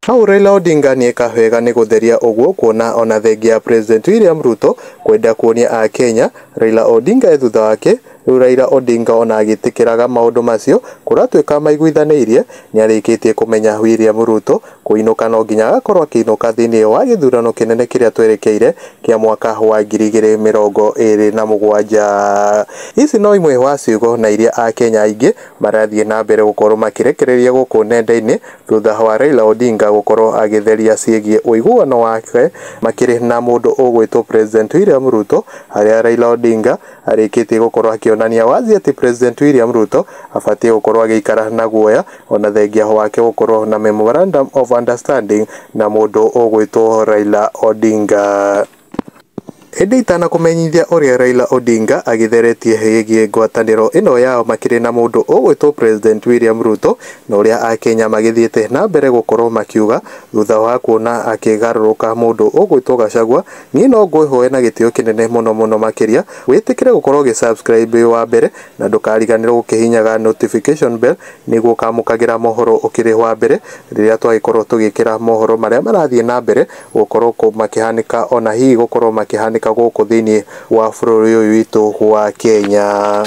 Hau Raila Odinga nĩeka wega nĩ gũtheria ũguo kuona ona thengia ya President William Ruto kwenda kuonia akenya Raila Odinga e thutha wake. Rĩu Raila Odinga ona agĩtĩkĩraga maũndũ macio kũratuĩka maiguithanĩirie nĩarĩkĩtie kũmenya William Ruto kũinũka no nginya agakorwo akĩinũka thĩinĩ wa gĩthurano kĩnene kĩrĩa twerekeire kĩa mwaka wa 2027. Ici no imwe wa ciugo na iria akenya aingĩ marathiĩ na mbere gũkorwo makĩrekereria gũkũ nenda-inĩ thutha wa Raila Odinga gũkorwo agĩtheria ciĩgiĩ ũiguano wake makĩrĩ na mũndũ ũgwĩtwo President William Ruto, harĩa Raila Odinga arĩkĩtie gũkorwo akĩonania wazi atĩ President William Ruto abatiĩ gũkorwo agĩikara na guoya ona thengia wake gũkorwo na memorandum of understanding na mũndũ ũgwĩtwo Raila Odinga. Ĩndĩ itanakũmenyithia ũrĩa Raila Odinga agĩtheretie ĩgiĩ ngwatanĩro ĩno yao makĩrĩ na mũndũ ũgwĩtwo President William Ruto na ũrĩa akenya magĩthiĩte na mbere gũkorwo makiuga thutha wa kuona akĩgarũrũka mũndũ ũgwĩtwo Gachagua, niĩ no ngwĩhoe na gĩtĩo kĩnene mũno mũno makĩria wĩtĩkĩre gũkorwo ũgĩ-subscribe wa mbere na ndũkariganĩrwo gũkĩhinyaga notification bell nĩguo ũkamũkagĩra mohoro ũkĩrĩ wa mbere rĩrĩa twagĩkorwo tũgĩkĩra mohoro marĩa marathiĩ na mbere gũkorwo makĩhanĩka ona hihi gũkorwo makĩhanĩka gũkũ thĩinĩ wa bũrũri ũyũ witũ wa Kenya.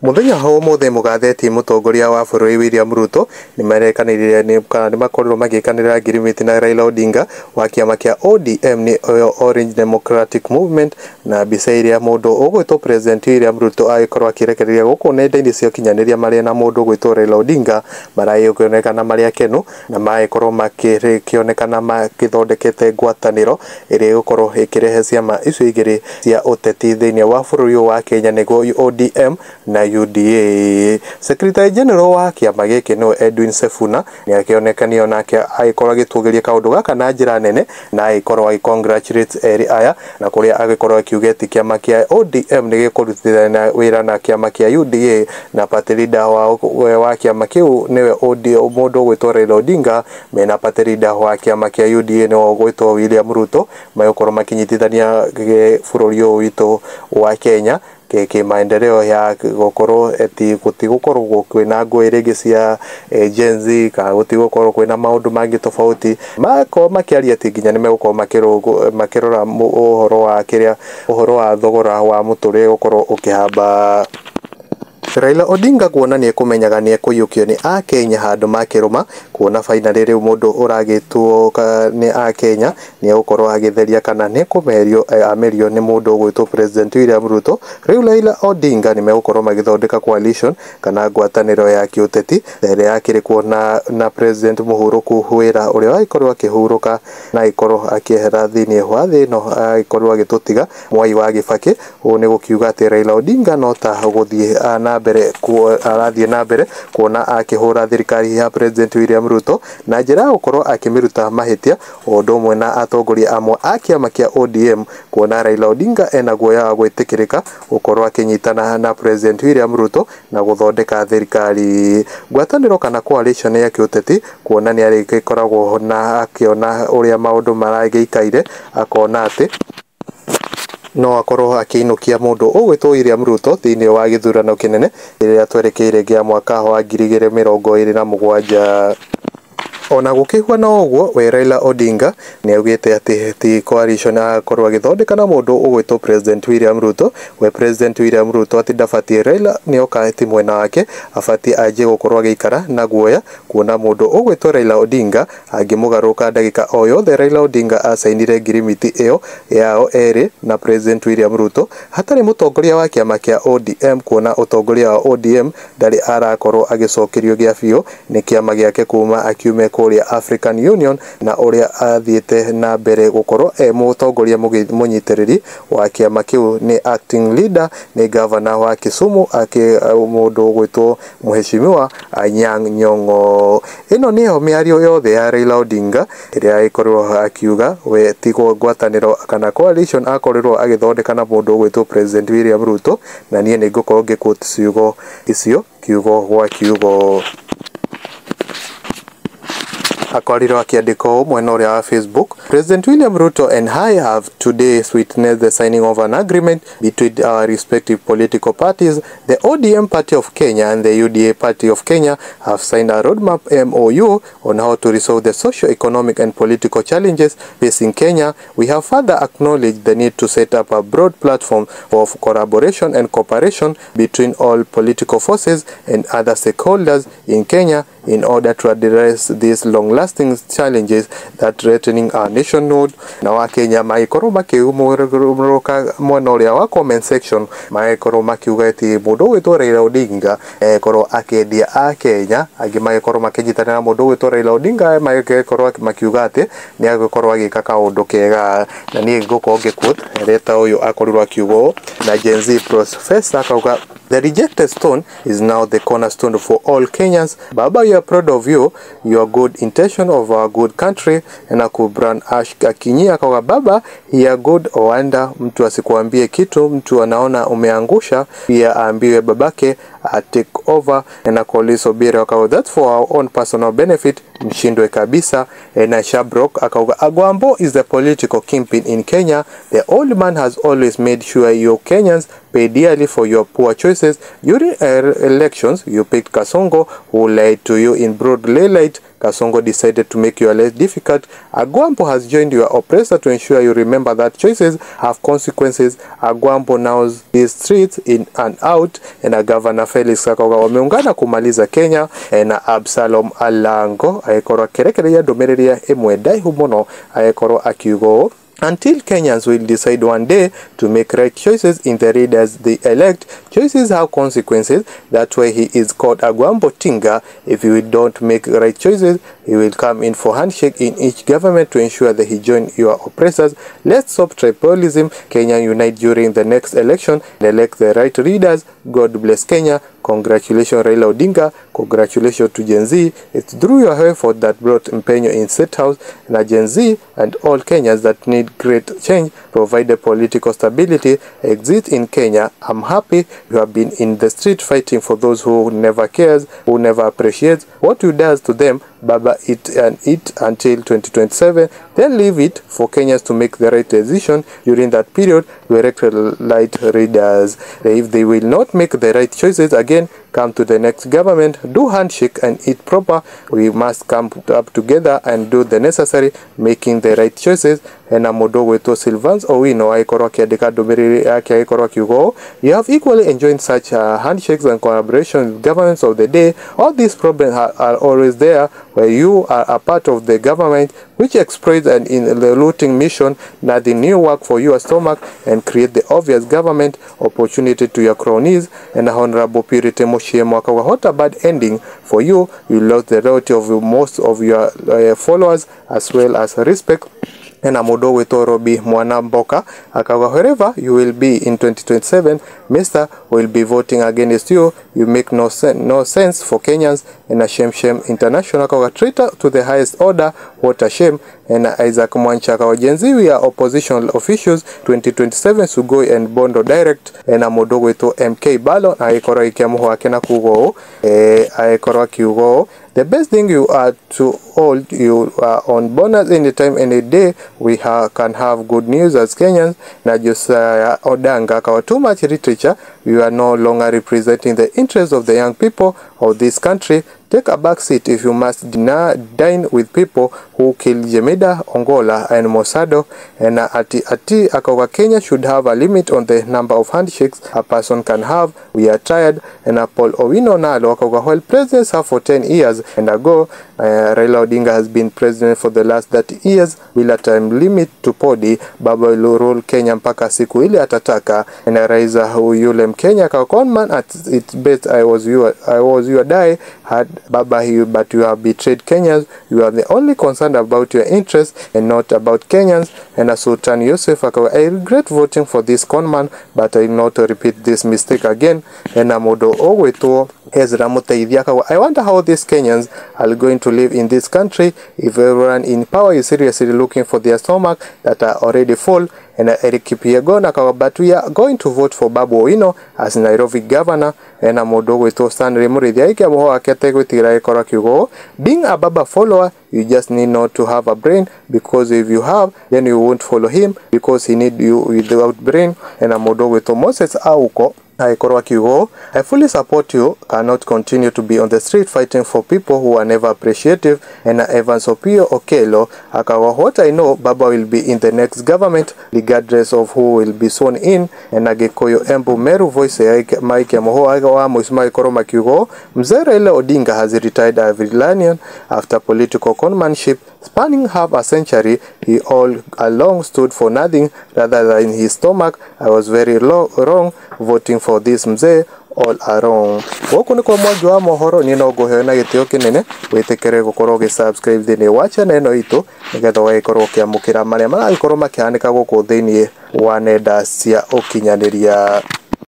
Mũthenya wa ũmũthĩ mũgathĩti mũtongoria wa bũrũri William Ruto nĩmarekanĩire kana nĩmakorirwo magĩkanĩra ngirimiti na Raila Odinga wa kĩama kĩa ODM nĩ Orange Democratic Movement, na mbica ĩrĩa mũndũ ũgwĩtwo President William Ruto agĩkorwo akĩrekereria gũkũ nenda-inĩ cia ũkinyanĩria marĩ na mũndũ ũgwĩtwo Raila Odinga maragĩonekana marĩ akenu na magĩkorwo makĩonekana magĩthondekete ngwatanĩro ĩrĩa ĩgũkorwo ĩkĩrehe ciama icio igĩrĩ cia ũteti thĩinĩ wa bũrũri ũyũ wa Kenya nĩguo ODM na UDA. Secretary General wa kĩama gĩkĩ nĩwe Edwin Sifuna nĩakĩonekania onake agĩkorwo agĩtũgĩria kaũndũ gaka na njĩra nene na agĩkorwo agĩ congratulate erĩ aya na kũrĩa agĩkorwo akiuga atĩ kĩama kĩa ODM nĩgĩkũrutithania wĩra na kĩama kĩa UDA na party leader wa kĩama kĩu nĩwe mũndũ ũgwĩtwo Raila Odinga mena party leader wa kĩama kĩa UDA nĩwe ũgwĩtwo William Ruto magũkorwo makĩnyitithania bũrũri ũyũ witũ wa Kenya kĩmaendeleo ya gũkorwo ati gũtigũkorwo kwĩna ngũĩ rĩngĩ cia Gen Z kana gũtigũkorwo kwĩna maũndũ mangĩ tofauti makorwo makĩaria atĩ nginya nĩmegũkorwo makĩrora ũhoro wa kĩrĩa ũhoro wa thogora wa mũtũrĩre gũkorwo ũkĩhamba. Raila Odinga kuona nĩekũmenyaga nĩekũiyũkio nĩ akenya handũ makĩrũma kuona finally rĩu mũndũ ũragĩtwo nĩ akenya nĩegũkorwo agĩtheria kana nĩekũmerio amerio nĩ mũndũ ũgwĩtwo President William Ruto. Rĩu Raila Odinga nĩmegũkorwo magĩthondeka coalition kana ngwatanĩro ya kĩũteti ĩrĩa yakĩrĩ kuo na President mũhurũku wĩra ũrĩa wagĩkorwo akĩhurũka na agĩkorwo akĩehera thĩinĩ wa thĩ ĩno agĩkorwo agĩtũtiga Mwai wa Kibaki. Ũũ nĩ gũkiuga atĩ Raila Odinga no ta gũthiĩ na mbere arathiĩ na mbere kuona akĩhũra thirikari ya President William Ruto na njĩra ya gũkorwo akĩmĩruta mahĩtia o ũndũ ũmwe na atongoria amwe a kĩama kĩa ODM kuona Raila Odinga ena guoya wa gwĩtĩkĩrĩka gũkorwo akĩnyitana na President William Ruto na gũthondeka thirikari ngwatanĩro kana coalition ya kĩũteti kuona nĩarĩgĩkoragwo na akĩona ũrĩa maũndũ maragĩikaire akona atĩ no akorwo akĩinũkia mũndũ ũgwĩtwo William Ruto thĩinĩ wa gĩthurano kĩnene rĩrĩa twerekeire gĩa mwaka wa 2027. Ona gũkĩhuana ũguo we Raila Odinga nĩaugĩte atĩ ti coalition akorwo agĩthondeka na mũndũ ũgwĩtwo President William Ruto. We President William Ruto atĩ ndabatiĩ Raila nĩoka ti mwena wake abatiĩ anjie gũkorwo agĩikara na guoya kuona mũndũ ũgwĩtwo Raila Odinga angĩmũgarũrũka ndagĩka o yothe. Raila Odinga acainire ngirimiti ĩyo yao erĩ na President William Ruto hatarĩ mũtongoria wa kĩama kĩa ODM kuona ũtongoria wa ODM ndarĩ arakorwo agĩcokerio gĩa biũ nĩ kĩama gĩake kuma akiume kũrĩa African Union na ũrĩa athiĩte na mbere gũkorwo e mũtongoria mũnyitĩrĩri wa kĩama kĩu nĩ acting leader nĩ governor wa Kisumu mũndũ ũgwĩtwo Mheshimiwa Anyang' Nyong'o. Ĩno nĩyo mĩario yothe ya Raila Odinga ĩrĩa ĩkorirwo akiuga we ti ngwatanĩro kana coalition akorirwo agĩthondeka na mũndũ ũgwĩtwo President William Ruto na niĩ nĩngũkorwo ngĩ-quote ciugo icio kiugo gwa kiugo. Akorirwo akĩandĩka ũũ mwena ũrĩa wa Facebook: President William Ruto and I have today witnessed the signing of an agreement between our respective political parties. The ODM Party of Kenya and the UDA Party of Kenya have signed a roadmap MOU on how to resolve the socio-economic and political challenges facing Kenya. We have further acknowledged the need to set up a broad platform for collaboration and cooperation between all political forces and other stakeholders in Kenya in order to address these long-lasting challenges that threatening our nationhood. Na Wakenya magĩkorwo makĩumũrũka mwena ũrĩa wa comment section, magĩkorwo makiuga atĩ mũndũ ũgwĩtwo Raila Odinga ekorwo akĩendia Akenya. Angĩ magĩkorwo makĩnyitanĩra na mũndũ ũgwĩtwo Raila Odinga, magĩkorwo makiuga atĩ nĩ agũkorwo agĩka kaũndũ kega. Na niĩ ngũkorwo ngĩquote reta ũyũ akorirwo akiuga ũũ, na Gen Z Professor akauga, "The rejected stone is now the cornerstone for all Kenyans. Baba, we are proud of you, your good intention of our good country." Na Kubran Ash Akinyi akauga, "Baba, here good Oanda, mtu asikuambie kitu, mtu anaona umeangusha, pia aambiwe babake a take over." Na Koliso Obire akauga, "That's for our own personal benefit, mshindwe kabisa." Na Shabrok akauga, "Agwambo is the political kingpin in Kenya. The old man has always made sure you Kenyans pay dearly for your poor choices. During elections, you picked Kasongo, who lied to you in broad daylight. Kasongo decided to make your life difficult. Agwambo has joined your oppressor to ensure you remember that choices have consequences. Agwambo knows these streets in and out." Na Governor Felix akauga, "Wameungana kumaliza Kenya." Na Absalom Alango agĩkorwo akĩrekereria ndũmĩrĩri ĩmwe ndaihu mũno, agĩkorwo akiuga ũũ: "Until Kenyans will decide one day to make right choices in the leaders they elect, choices have consequences. That's why he is called Agwambo Tinga. If you don't make right choices, he will come in for handshake in each government to ensure that he join your oppressors. Let's stop tribalism. Kenya unite during the next election and elect the right leaders. God bless Kenya. Congratulations, Raila Odinga. Congratulations to Gen Z. It's through your effort that brought Mpenyo in State House, and Gen Z and all Kenyans that need great change, provide political stability, exist in Kenya. I'm happy you have been in the street fighting for those who never cares, who never appreciates what you does to them. Baba, eat and eat until 2027, then leave it for Kenyans to make the right decision during that period to elect right leaders. If they will not make the right choices again, come to the next government, do handshake and eat proper. We must come up together and do the necessary, making the right choices." Na mũndũ ũgwĩtwo Silvans Owino agĩkorwo akĩandĩka ndũmĩrĩri yake, agĩkorwo akiuga ũũ: "You have equally enjoyed such handshakes and collaboration with governments of the day. All these problems are always there where you are a part of the government which exploits and in the looting mission, nothing new, work for your stomach and create the obvious government opportunity to your cronies." And Honorable Purity Mushiemo akauga, "What a bad ending for you. You lost the loyalty of most of your followers as well as respect." Na mũndũ ũgwĩtwo Robi Mwana Mboka akauga, "Wherever you will be in 2027, Mr. will be voting against you. You make no sense for Kenyans." And a Shame Shame International akauga, "Traitor to the highest order, what a shame." And Isaac Mwancha akauga, "Gen Z, we are opposition officials 2027, Sugoi and Bondo direct." Na mũndũ ũgwĩtwo MK Balo agĩkorwo agĩikia mũhũ wake na kuga ũũ, agĩkorwo akiuga ũũ: "The best thing, you are too old. You are on bonus. Anytime, any day, we can have good news as Kenyans." Na Josiah Odanga akauga, "Too much literature. You are no longer representing the interests of the young people of this country. Take a back seat if you must dine with people who killed Jemida, Ongola and Mosado." And Ati Ati akauga, "Kenya should have a limit on the number of handshakes a person can have. We are tired." And Paul Owino Nalo akauga, "While presidents have for 10 years and ago, Raila Odinga has been president for the last 30 years bila time limit to podi. Baba will rule Kenya mpaka siku ile atataka." And Raiza yule Mkenya akauga, "Conman at its best. I was your die had Baba, you, but you have betrayed Kenyans. You are the only concerned about your interests and not about Kenyans." And Sultan Yusuf akauga, "I regret voting for this conman, but I will not repeat this mistake again." And mũndũ ũgwĩtwo Ezra Muteithia akauga, "I wonder how these Kenyans are going to live in this country if everyone in power is seriously looking for their stomach that are already full. And Eric Kipyegon akauga, "But we are going to vote for Babu Owino as Nairobi governor." Ena mũndũ ũgwĩtwo Stanley Mũrĩithi aikia mũho wake ategwĩtigĩra agĩkorwo akiuga ũũ, "Being a Baba follower, you just need not to have a brain, because if you have, then you won't follow him because he need you without brain." Ena mũndũ ũgwĩtwo Moses Auko agĩkorwo akiuga ũũ, "I fully support you cannot continue to be on the street fighting for people who are never appreciative." And Evans Opio Okelo akauga, "What I know, Baba will be in the next government regardless of who will be sworn in." And Agĩkũyũ Embu Meru Voice Mike Mũhũa wa mũico magĩkorwo makiuga ũũ, "Mzee Raila Odinga has retired a villain after political conmanship spanning half a century. He all along stood for nothing rather than his stomach. I was very wrong voting for this mzee all along." Gũkũ nĩkuo Mwangi wa mohoro. Niĩ no ngũheo na gĩtĩo kĩnene wĩtĩkĩre gũkorwo ũgĩ subscribe thĩinĩ wa channel ĩno itũ, nĩgetha ũgagĩkorwo ũkĩamũkĩra marĩa maragĩkorwo makĩhanĩka gũkũ thĩinĩ wa nenda cia ũkinyanĩria.